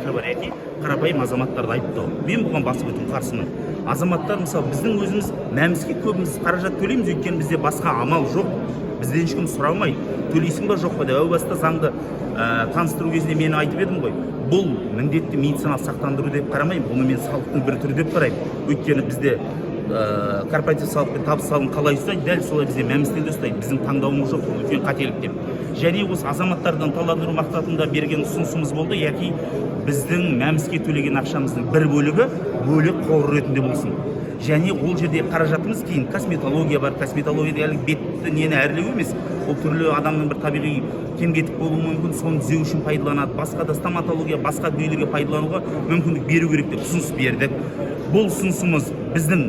пікір бар, яки қарапайым азаматтарды айыптау. Мен бұған басы бүтін қарсымын. Азаматтар, мысалы, біздің өзіміз МӘМС-ке көбіміз қаражат төлейміз, өйткені бізде басқа амал жоқ. Бізден ешкім сұрамайды, төлейсің ба, жоқ па деп. Әу баста заңды таныстыру кезінде мен айтып едім ғой, бұл міндетті медициналық сақтандыру деп қарамаймын, бұны мен салықтың бір түрі деп қараймын. Өйткені бізде корпоратив салық пен табыс салығын қалай ұстайды, дәл солай бізде МӘМС-тен де ұстайды. Біздің таңдауымыз жоқ, бұл үлкен қателік деп. Және осы азаматтарды ынталандыру мақсатында берген ұсынысымыз болды, яки біздің МӘМС-ке төлеген ақшамыздың бір бөлігі бөлек қор ретінде болсын және ол жерде қаражатымыз кейін косметология бар. Косметология әлгі бетті нені әрлеу емес, ол түрлі адамның бір табиғи кем кетік болуы мүмкін, соны түзеу үшін пайдаланады. Басқа да стоматология, басқа дүниелерге пайдалануға мүмкіндік беру керек деп ұсыныс бердік. Бұл ұсынысымыз біздің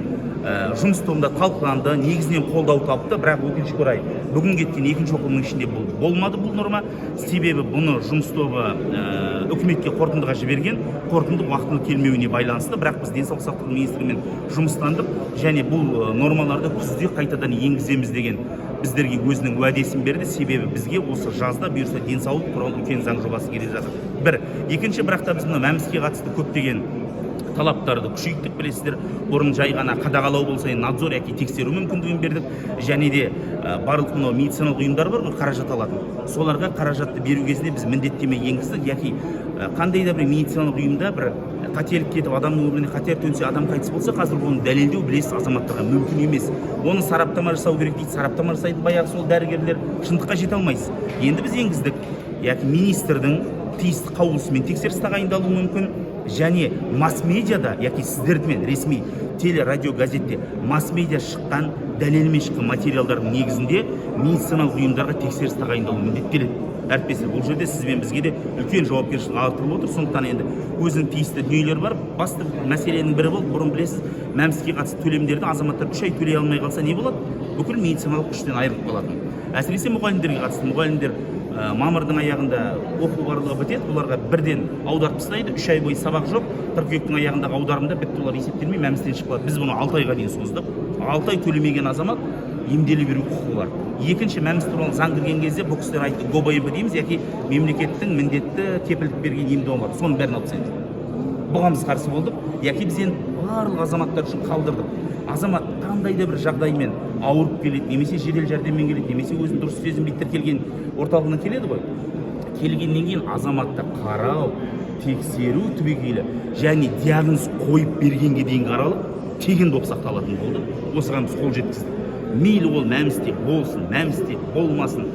жұмыс тобында талқыланды, негізінен қолдау тапты. Бірақ, өкінішке орай, бүгін кеткен екінші оқылымның ішінде бұл болмады, бұл норма. Себебі бұны жұмыс тобы үкіметке қорытындыға жіберген, қорытынды уақытылы келмеуіне байланысты. Бірақ біз денсаулық сақтау министрімен жұмыстандық және бұл нормаларды күзде қайтадан енгіземіз деген біздерге өзінің уәдесін берді. Себебі бізге осы жазда, бұйырса, денсаулық туралы үлкен заң жобасы келе жатыр. Бір екінші, бірақ та біз мына МӘМС-ке қатысты көптеген талаптарды күшейттік. Білесіздер, бұрын жай ғана қадағалау болса, енді надзор яки тексеру мүмкіндігін бердік. Және де барлық мынау медициналық ұйымдар бар ғой қаражат алатын, соларға қаражатты беру кезінде біз міндеттеме енгіздік, яки қандай да бір медициналық ұйымда бір қателік кетіп, адамның өміріне қатер төнсе, адам қайтыс болса, қазір оны дәлелдеу, білесіз, азаматтарға мүмкін емес. Оны сараптама жасау керек дейді, сараптама жасайтын баяғы сол дәрігерлер, шындыққа жете алмайсыз. Енді біз енгіздік, яки министрдің тиісті қаулысымен тексеріс тағайындалуы мүмкін және масс медиада, яки сіздермен ресми теле, радио, газетте, масс медиа шыққан, дәлелмен шыққан материалдардың негізінде медициналық ұйымдарға тексеріс тағайындалу міндеттеледі. Әріптестер, бұл жерде сіз бен бізге де үлкен жауапкершілік артылып отыр. Сондықтан енді өзінің тиісті дүниелері бар. Басты мәселенің бірі болды, бұрын, білесіз, МӘМС-ке қатысты төлемдерді азаматтар 3 ай төлей алмай қалса, не болады? Бүкіл медициналық күштен айырылып қалатын. Әсіресе мұғалімдерге қатысты. Мұғалімдер мамырдың аяғында оқу барлығы бітеді, оларға бірден аударып тастайды. 3 ай бойы сабақ жоқ. Қыркүйектің аяғындағы аударымда бітті, олар есептелмей, МӘМС-тен шығып қалады. Біз бұны 6 айға дейін создық. 6 ай төлемеген азамат емделе беру құқығы бар. Екінші, МӘМС туралы заң кірген кезде бұл кісілер айтты, ГОБМП дейміз, яки мемлекеттің міндетті кепілдік берген ем бар, соның бәрін алып тастайды. Бұған біз қарсы болдық, яки біз енді барлық азаматтар үшін қалдырдық. Азамат қандай да бір жағдаймен ауырып келеді немесе жедел жәрдеммен келеді немесе өзін дұрыс сезінбей, тіркелген орталығына келеді ғой. Келгеннен кейін азаматты қарау, тексеру түбегейлі және диагноз қойып бергенге дейінгі аралық тегін болып сақталатын болды. Осыған біз қол жеткіздік. Мейлі ол МӘМС-те болсын, МӘМС-те болмасын.